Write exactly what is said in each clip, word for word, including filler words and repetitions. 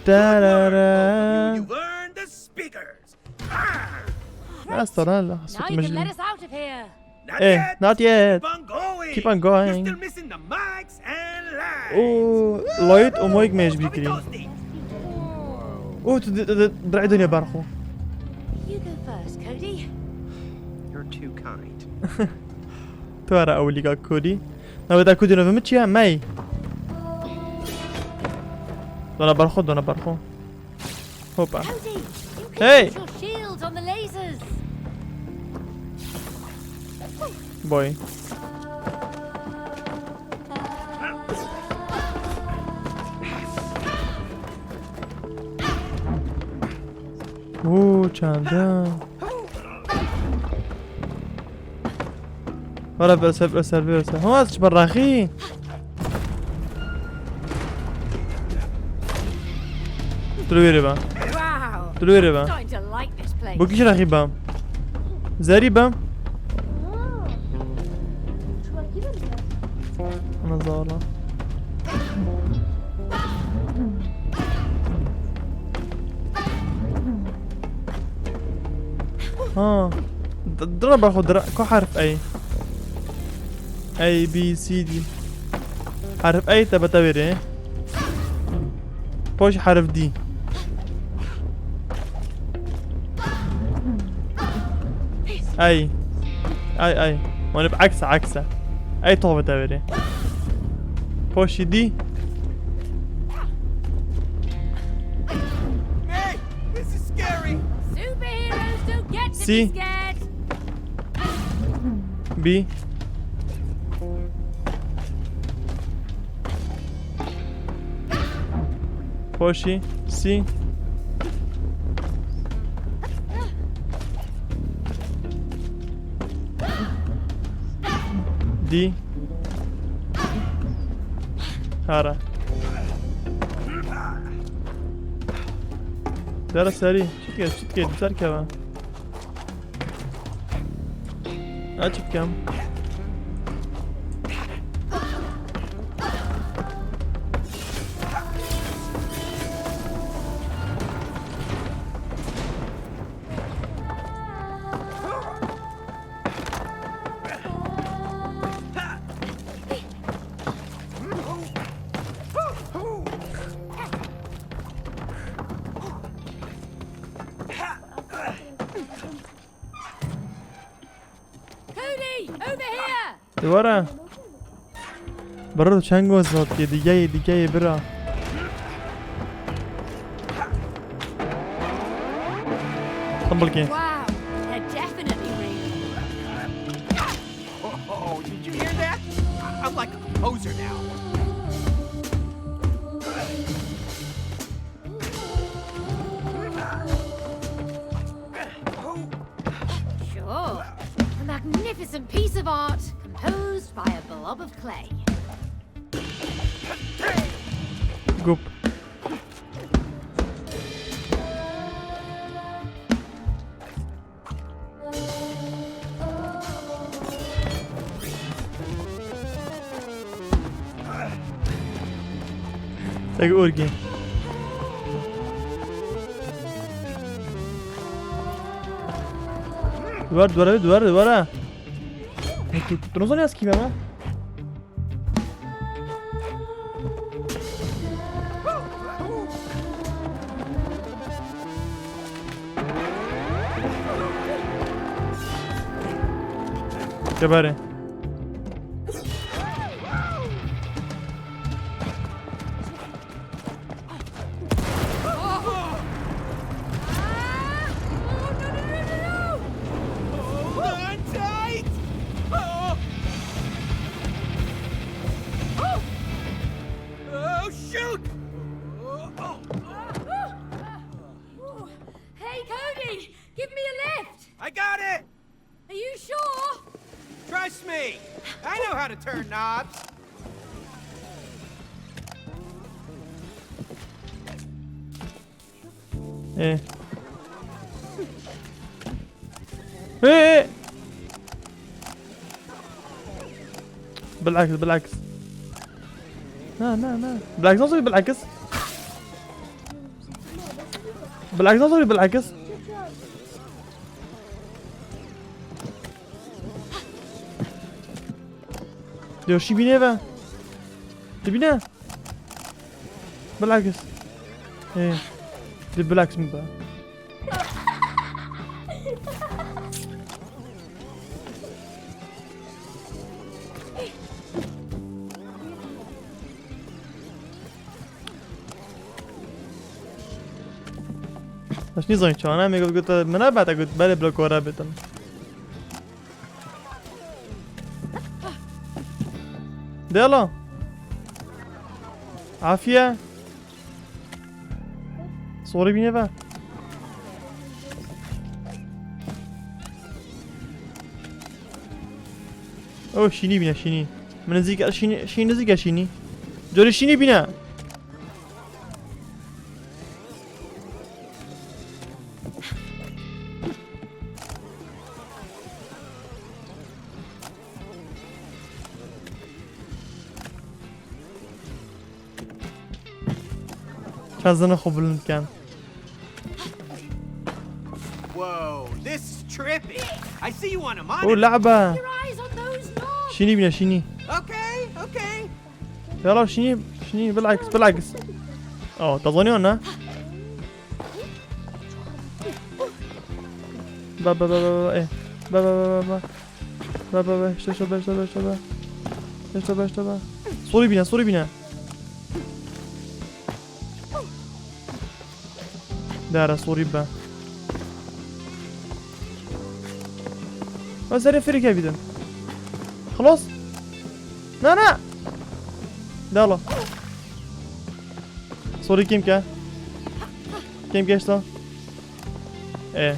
Good work, both of you. You've earned the speakers. That's the Now you can let us out of here. Not Eh, yet. Not yet. Keep on going. Keep on going. You're still missing the mics and lights. Oh, light û mic mêj bikirî. Oh, tu di- di- di- dirê dunya berxo. You go first, Cody. You're too kind. Tu ara ewilîka Cody. Navê te Cody navê min çi ye? May. Dona berxo, dona berxo. Hopa. Cody, you can Hey! Use your shield on the lasers. Boy. Oo, çanda. Were berse, berse, berse. Hema ez çi beraxî? Tu li wê rê be. Wow. Tu li wê rê be. Starting to like this place. Bu kî ji rexî be. Zerî be. Ana zala. Ha. D- Dira ba xwe dira. Ku harf A? A, B, C, D. Harf A te bete wêrê. Poş harf D. Ay. Ay, ay. Wan bi ekse, ekse. Ay, tove te verê. Poşî dî. Hey, this is scary. Superheroes don't get to See? Be scared. B. Poşî. C. D. Hara. Dere serî. Çi dike, çi dike, ser keve. Açık cam. Cody, over here! Duvara. Bro, çend göz var diye, digeye, digeye, bira. Tumblekin. Wow, they're definitely real. Oh, did you hear that? I'm like a composer now. Sure. A magnificent piece of art composed by a blob of clay. Gup. Tek orgi. Duvar, duvara, duvara, duvara. Tu, tu, tu nasıl yaz ki ama? Geberin. Hold on tight! Oh! Oh! Oh, shoot! Hey, Cody! Give me a lift! I got it! Are you sure? Trust me! I know how to turn knobs! ايه. ايه، ايه. بالعكس، بالعكس. لا، لا، لا. بالعكس، نصبي بالعكس. Bilakis, sorry, bilakis. Diyor, şî bîne ve. Dibîne. Bilakis. Ê. Di bilakis min be. Ez nîzanî çawa ne, me got, got, min nebete got, belê bila kore bitin. Dela. Afiye. Sorry bîne be. Oh, şînî bîne, şînî. Min nizîk e, şînî, şînî nizîk e, şînî. Corê şînî bîne. Çend zina xwe bilind ken. Whoa, this is trippy. I see you on a monitor. Oh, lehbe. Your eyes on those knobs. Şînî bîne, şînî. Okay, okay. Yala şînî, şînî, bilakis, bilakis. Oh, te zaniyan ne? Ba, ba, ba, ba, ba, eh. Ba, ba, ba, ba, ba. Ba, ba, ba, işte, işte, ba, işte, ba, işte, ba. İşte, ba, işte, ba. Sorry bîne, sorry bîne. Dara, sorry be. Ben seni free bidin. Xelas. Na, na. Dala. Sorry, kim ke? Kim geçti? E.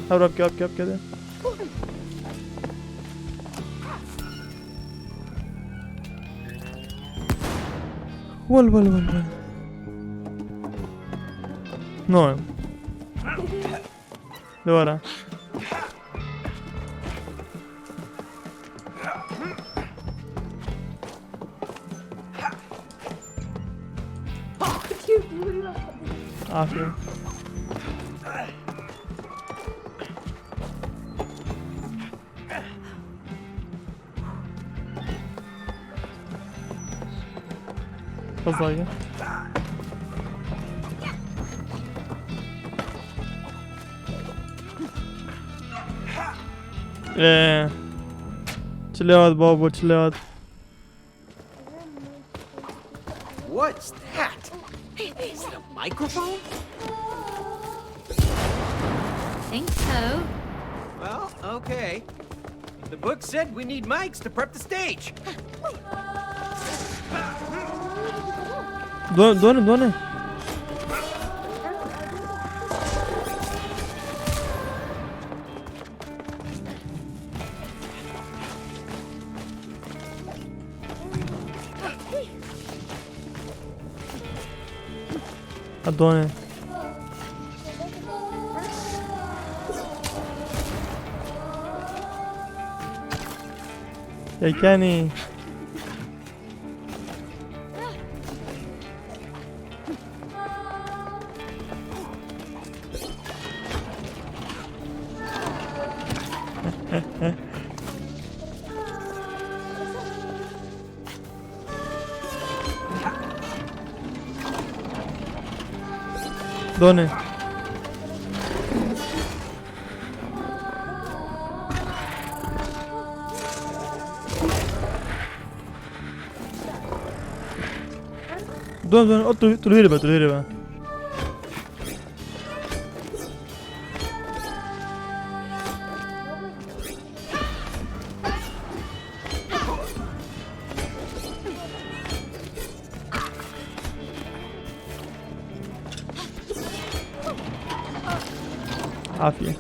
Hewra bike, bike, bike de. Wel, wel, wel, wel. No. Duvara. Aferin. Fazla iyi. Ee, chill out, baba, chill out. What's that? Is it a microphone? Think so. Well, okay. The book said we need mics to prep the stage. Dön, dönün, dönün. Ha, done. Yekenî. Done. Dön, dön, o tu, tu liri be, tu liri be. Afiye.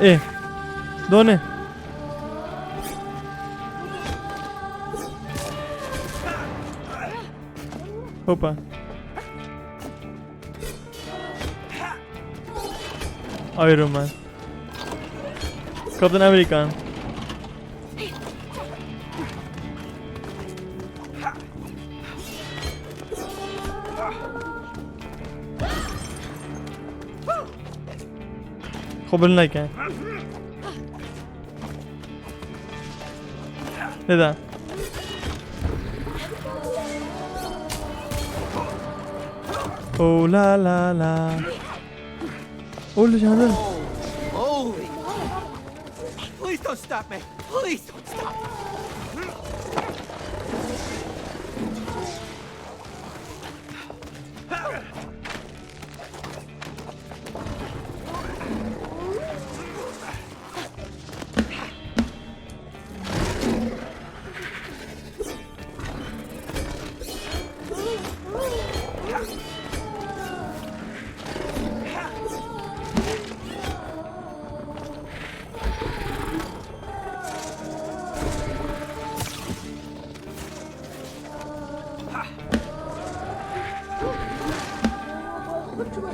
Ê. Done. Hopa. Iron Man. Captain America. Xwe bil neke. Neden? Oh la la la. Oh, li canım. Holy! Please don't stop me! Please don't stop!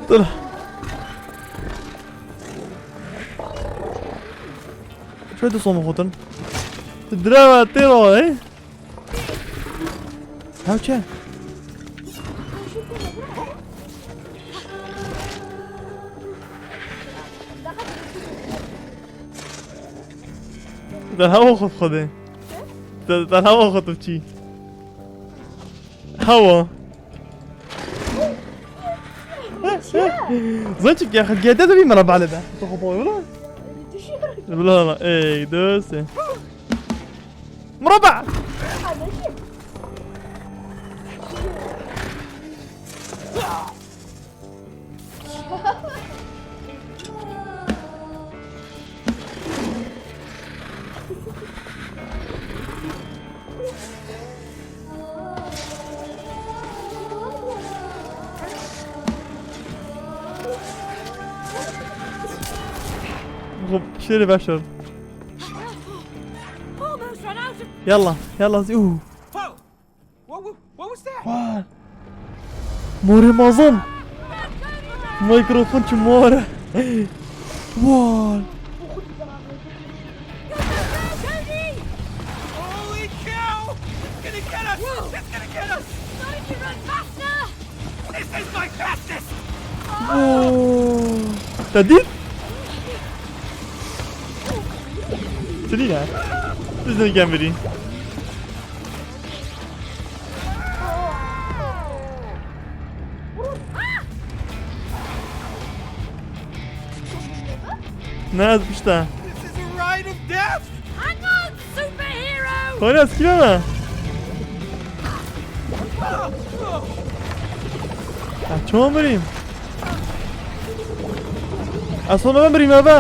Dur. Şöyle de son vurdun. Drama tero, eh? Hewçe. Te hewa xwe xwedê. Te te hewa xwe tu çî. Hewa. Zan çi ya gede de bir mera bale de. Tu xwe boy wala. Wala wala. Ey, döse. مربع. Xub, şêrê beş ol. Almost run out of يلا يلا زي اوه. Whoa! What, wa- what was that? What? Morê mazin. Mikrofon çi mor e. What? Holy cow! It's gonna get us! It's gonna get us! Not if you run faster! This is my fastest! Wow. Te dît? Çi dî ne? Biz de gel vereyim. Ne yazmış da? This is a ride of death! Hang on, superhero! Poyraz kime mi? Ya çoma vereyim? Aslında ben vereyim abi.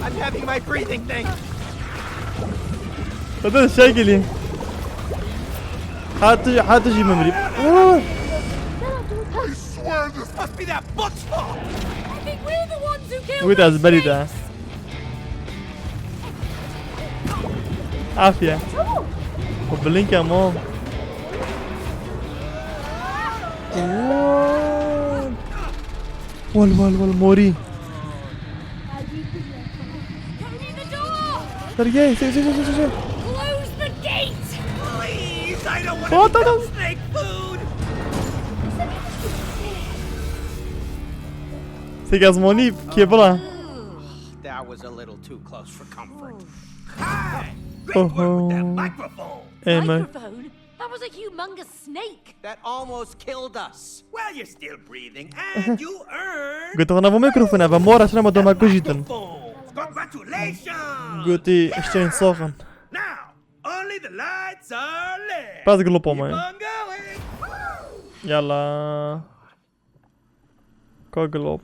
I'm having my breathing thing. Hadi şey geleyim. Hadi hadi şey memri. I swear this must be that book's fault. I think we're the ones who killed Wait those as beri snakes. Da. Afya. O blink ama. Wal wal wal mori. Opening the door! Sergey, sek sek sek sek. Close the gate! Please, I don't want What to the- snake food! Sek azmoni kebra. That was a little too close for comfort. Ah, great work with that microphone. Amen. Microphone? That was a humongous snake. That almost killed us. Well, you're still breathing, and you earned Gotu na bu mikrofona ve mora şuna ma doma kujitin. microphone. Congratulations! Gotu işte insan. Now, only the lights are left. Pas glopo Keep mai. On going. Yalla. Ka glop.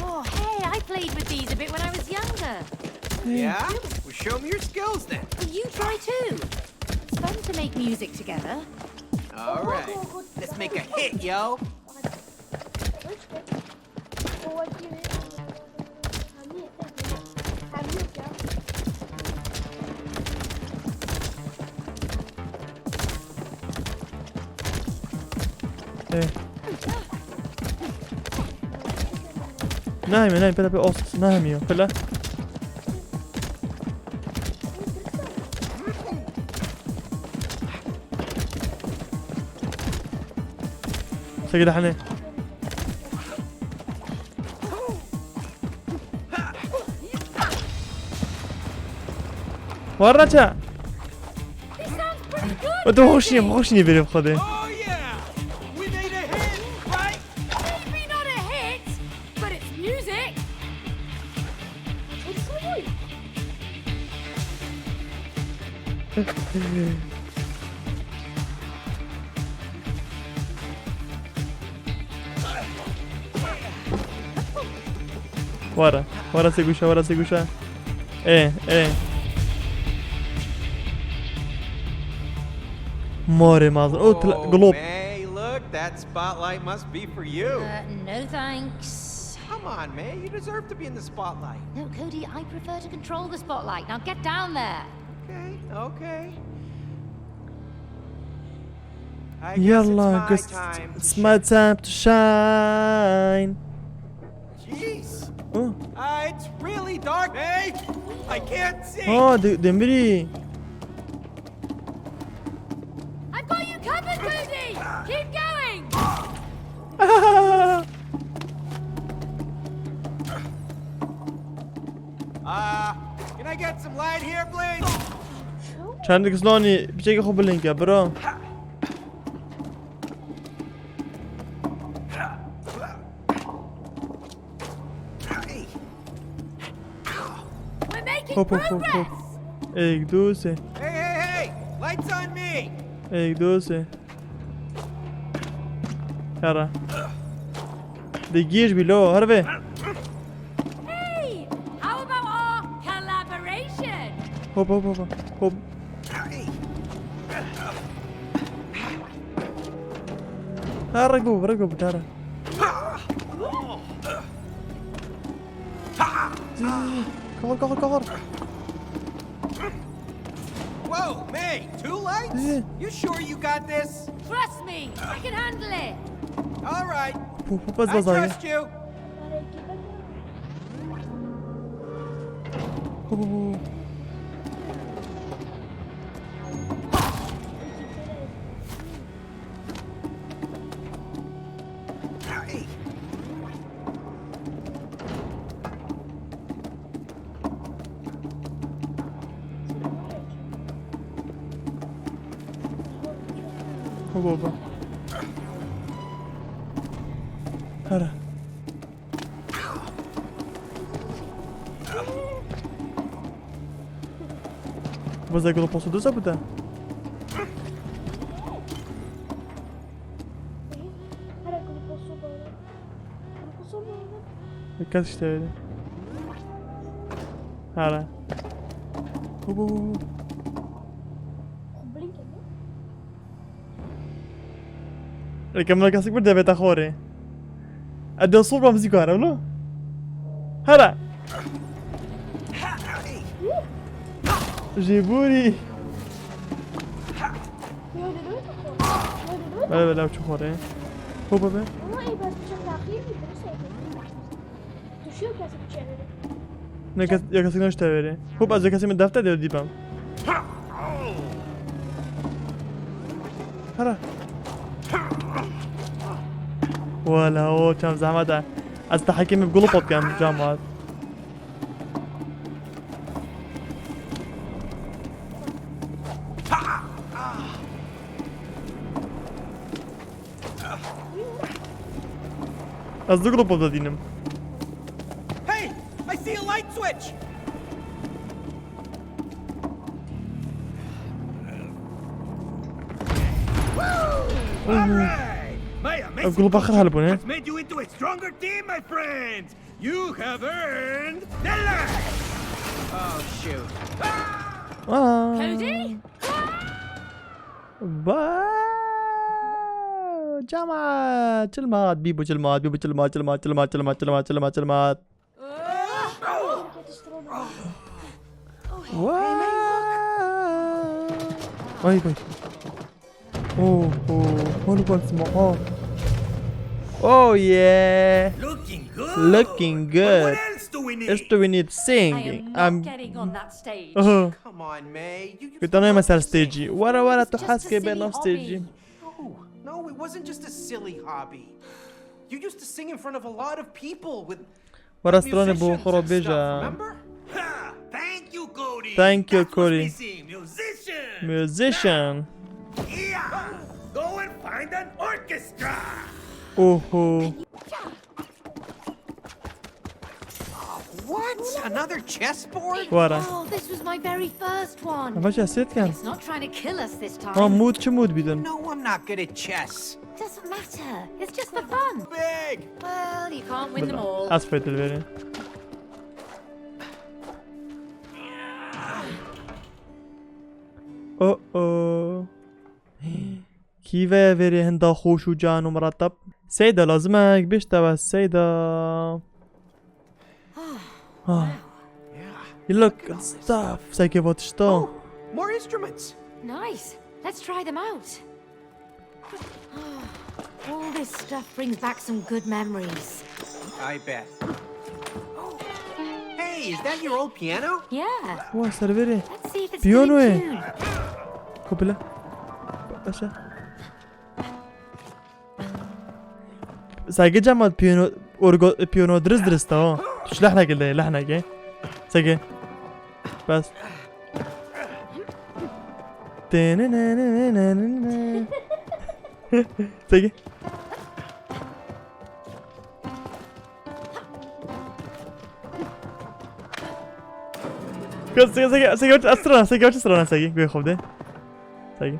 Oh, hey, I played with these a bit when I was younger. Yeah? Well, show me your skills then. Well, you try too. It's fun to make music together. All right. Let's make a hit, yo. Ê. Nehemiye, nehemiye, pede pê os, nehemiye, pele. Segi de hene. Warra ça. This sounds pretty good, Baby. Hoşni, hoşni benim xode. Oh yeah! We made a hit, right? Maybe not a hit, but it's music. What's wrong? Were, were sê guşa, were sê guşa. Ê, ê. Morê mazin. O, tla-, Oh, glop. May, look, that spotlight must be for you. Uh, no thanks. Come on, May, you deserve to be in the spotlight. No, Cody, I prefer to control the spotlight. Now get down there. Okay, okay. I guess it's Yalla, my guess time to it's my shine. Time to shine. Jeez. Oh. Uh, it's really dark, May. I can't see. Oh, de-, demirî. I've got you covered, Cody. Keep going. Uh, can I get some light here, please? Çend kis lanî, piçekî xwe bilind ke, bro. We're making Hop, hop, hop, hop. Progress. Êk, du, sê. Hey, hey, hey! Lights on me! Êk, du, sê. Here. De gêj bî lo, here vê. Hey, how about our collaboration? Hop, hop, hop, hop. Ha, rik bû, rik bû, cara. Cover, cover, cover. Whoa, May, two lights? Eh. You sure you got this? Trust me, I can handle it. All right. Pu, pu, pas, I pas, pas. Trust you. Pu, pu, pu. Ho baba. Here. Baza gelo poso doza buda. Hera gelo poso doza. Gelo poso doza. Kes işte öyle. Hala. Bu, bu, bu, bu. Eke min kesik bir deveta xorê. E, de sobra muzîka here, wilo? Here. Jêborî. Bele, bele, ew çi xorê. Hopa be. Düşüyor kesin içeri. Ne kes, ya kesik naşte veri. Hop, ez ya kesik min defter de dîbem. Hara. Wala, o çem zehmet e. Ez te hekî min gulop atken camat. Ez du global da dînim. Hey, I see a light switch. All right. My amazing global has made you into a stronger team, my friends. You have earned the light. Oh, shoot. Ah. Cody? Ba-, Çilmat, çilmat, bîbo çilmat, bîbo çilmat, çilmat, çilmat. Wa-, ay, ay. Oh, oh, oh, oh, oh. Oh yeah. Looking good. Looking good. What else do we need? Else do we need? I am singing. Not getting on that stage. Oh. Come on, May. You, you Gotanê me ser stêcî. Were were, tu hez ke bê nav stêcî. No, no, it wasn't just a silly hobby. You used to sing in front of a lot of people with Were stranê bo xwe re bêje. Thank you, Cody. Thank you, Cody. Musician. Musician. Now, yeah. Go and find an orchestra. Oho. What? Another chessboard? Were. Oh, this was my very first one. Ev çi, esêt ken? It's not trying to kill us this time. Ha, mûd çi mûd bidin? No, I'm not good at chess. Doesn't matter. It's just for fun. Big. Well, you can't win them all. Ez fê dilverî. Oh oh. Kî ve verê hinda xweş û can û mirateb? Seyda, lazim e ek bêj te ve, Seyda. Ah. You look at stuff. Seke vatişta. Oh, more instruments. Nice. Let's try them out. All this stuff brings back some good memories. I bet. Hey, is that your old piano? Yeah. Wa serverê. Let's see if it's still in tune. Piyano ye. Kopile. Başa. Sage cema piyano, orgo, piyano dirist dirist ha. Şu lehneke de, lehneke. Sage. Bas. Sage. Sage, sage, sage, sage, sage, sage, sage, sage, sage. Sagi.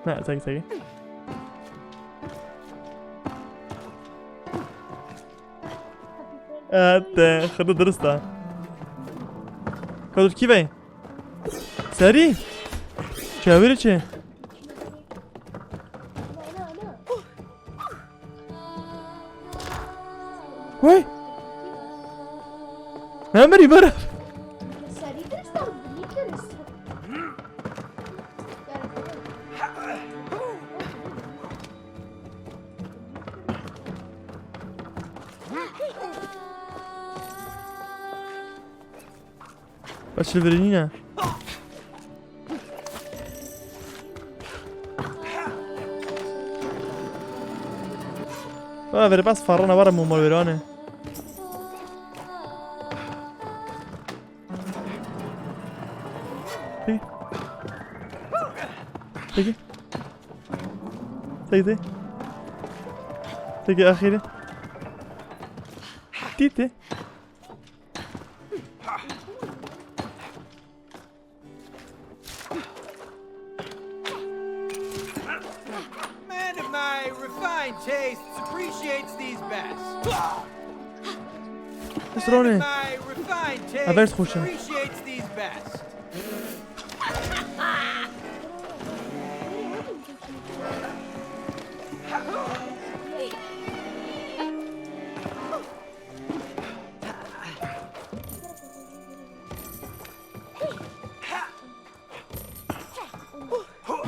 Na, sagi, sagi. Evet, e, xirdi dirist ha. Kadar kî vey? Serî? Çeviri çi? Wey! Nemirî bere. Bes li virî nîne. Ha, verê bas farrana were mûma wêranê. Peki. Peki. Peki. Peki, axîrî. Tîtê. Man of my refined tastes appreciates these best. Xisronê. Man of my refined tastes appreciates these best.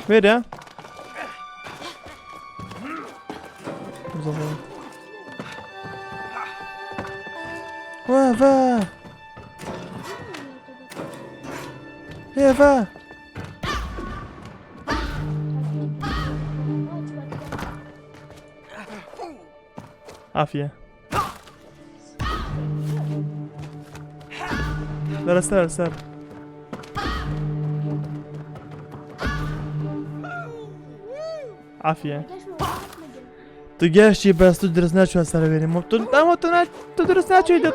Wê de. Wa va. Ê va. Afiye. Ver, ser, ser. Afiye. Tu geştî, bes tu dirist neçû ser verî. Tu, ama tu ne, tu dirist neçûyî.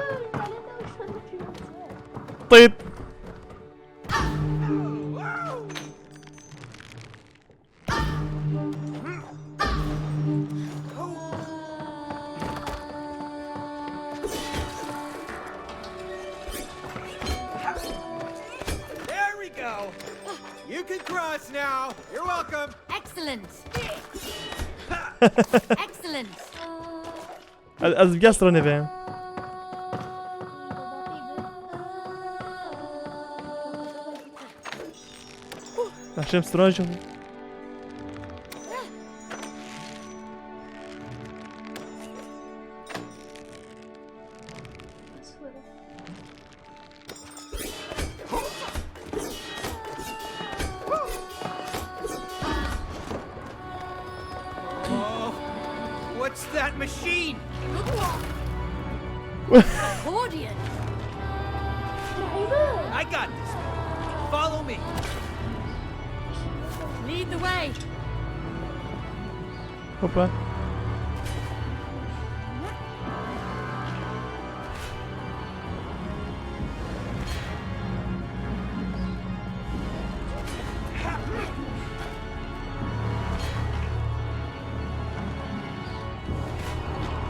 Tit. There we go. You can cross now. You're welcome. Excellent. Excellent. Ez, ez bi gestro nebe. Naşem strange. Oh, what's that machine? Accordion. I got this. Follow me. Lead the way. Hoppa.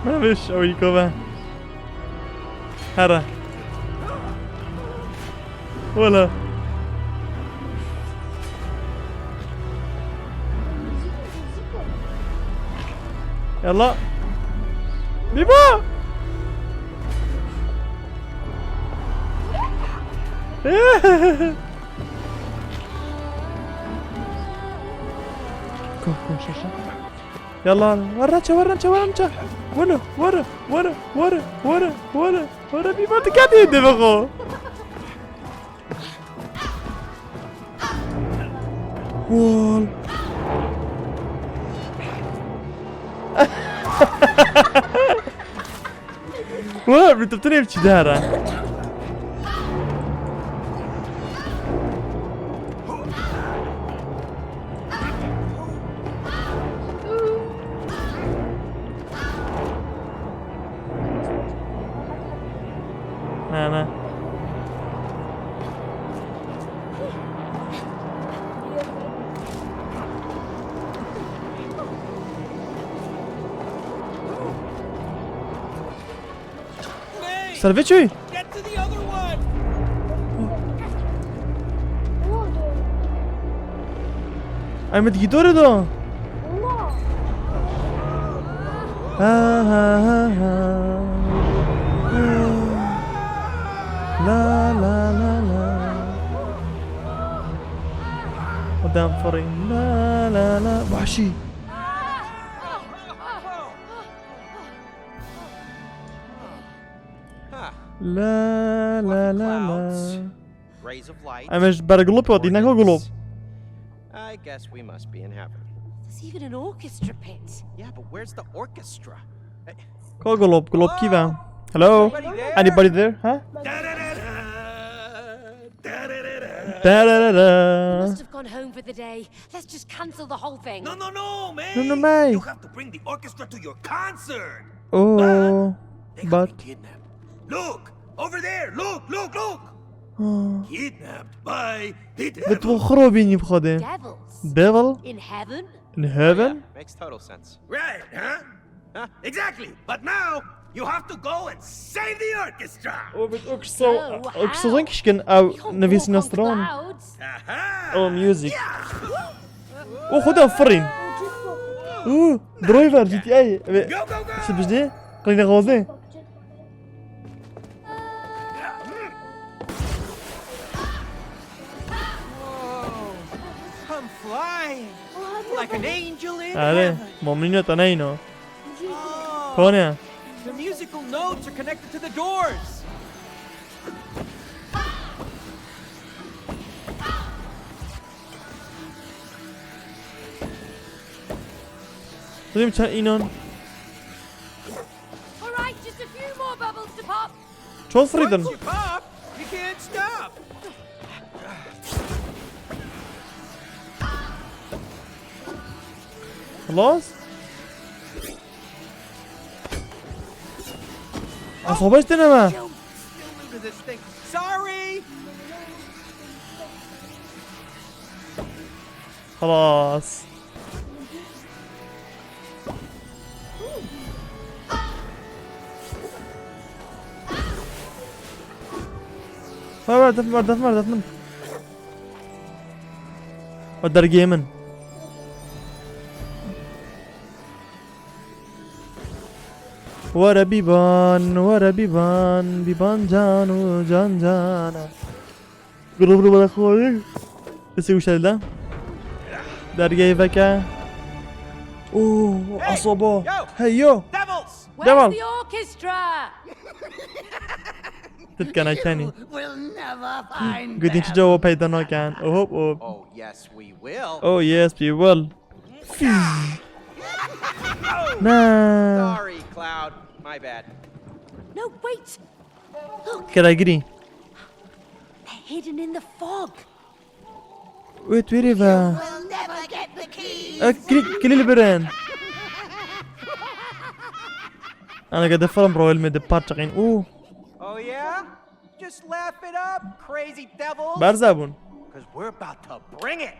Meviş, ew î kove. Here. Wala. Yalla. Bîba! Koş, koş, koş. Yalla, werre çe, werre çe, werre çe. Were, were, were, were, were, were, were, bîba, tu ketî deve xo. Wal. Were, bi tu tunê biçî dara. Ne, ne. Ser vê çûyî? Em ê digî dorê de. Ha, ha, ha, ha. La, la, la, la. Odam firî. La, la, la. Vahşî. La, la, la, la. Rays of light. Em ê ji ber gulop hatî, ne ka gulop. I guess we must be in heaven. There's even an orchestra pit. Yeah, but where's the orchestra? Ka gulop, gulop kî ve? Hello? Anybody there? Anybody there? Ha? Da, da, da, da. Da, da, da, da. Must have gone home for the day. Let's just cancel the whole thing. No, no, no, man. No, no, mate. You have to bring the orchestra to your concert. Oh, but they got me kidnapped. Look, over there. Look, look, look. Ah. Kidnapped by the devil. Bi tu xiro bînî bi Xwedê. Devils? Devil? In heaven? In heaven? Yeah, makes total sense. Right, huh? Huh? Exactly. But now you have to go and save the orchestra. O bit o kişso, o kişso zon kişkin ew nivîsîna stran. Aha. O music. Yeah. O xwe de firîn. O driver G T A. Ve go, go, go. Çi bijde? Qilîne xwazê. Whoa. I'm flying like an angel in heaven. Are, momnîno te neyno. Oh. Kone? The musical notes are connected to the doors. Bidim çend înan. All right, just a few more bubbles to pop. Çol firîdin. Once you pop, you can't stop. Xilas? Asobeş tine me. Sorry. Xilas. Ver, ver, def ver, def ver, def ver. O dergê min. Were bîban, were bîban, bîban can û can cana. Gurur bana koy. Ese uçarla. Dergeyî veke. Oo, hey, asobo. Yo. Hey, yo. Devils! Where's Devam. The orchestra? Tit kana kenî. Will never find Gudin çi cevap peyda naken. Hop hop. Oh yes, we will. Oh yes, we will. Na. Sorry, Cloud. My bad. No, wait. Look, Keragiri. They're hidden in the fog. Wait, wait, wait. We'll never get the keys. Ek, kili, kili birin. Ana gade falan bro elme de parçakin. Oo. Oh yeah? Just laugh it up, crazy devils. Berzabun. 'Cause we're about to bring it.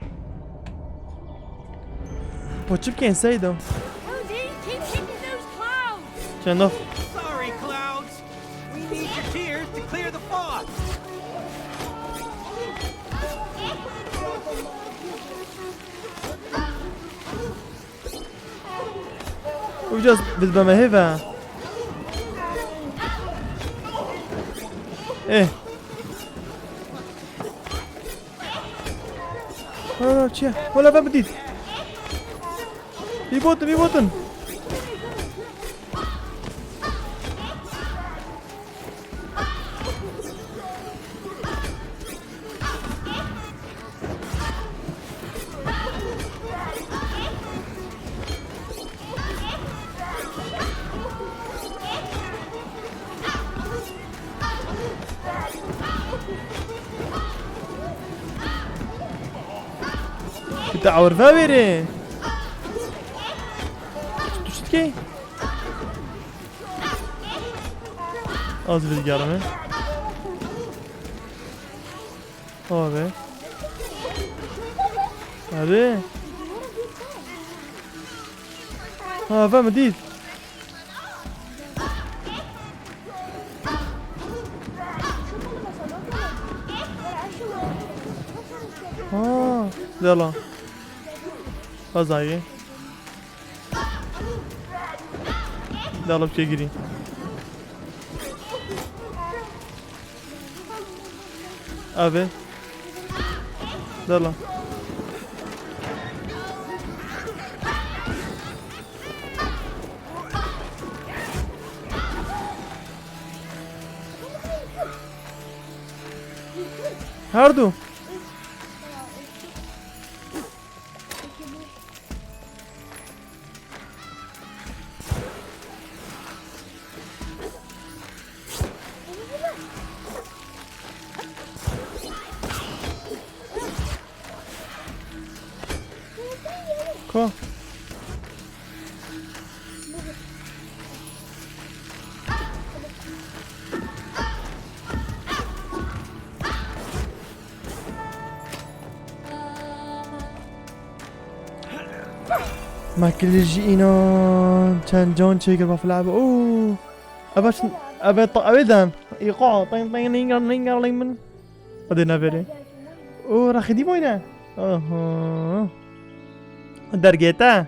What you can say though? Cody, keep kicking those clouds. Çendo. Sorry, clouds. We need your tears to clear the fog. Ucaz biz beme heve. Eh. Wala çiye? Wala ben bidît. Bir botun, bir botun. Te awir vewêrê. Tu çi dikey? Az vizgarime. Abi. Abi. Ha, ve mi dît? Ha, dela. Fazayı. Dela bir şey gireyim. Abi. Dela. Her du. Ko? Makyajî înan çend can çêkir bafil abi. Oo. Eve şin, eve ta, eve den. Îqa, teng, teng, ningar, ningar, ling min. Hadi ne veri. Oo, raxidî boyne. Aha. Dergete.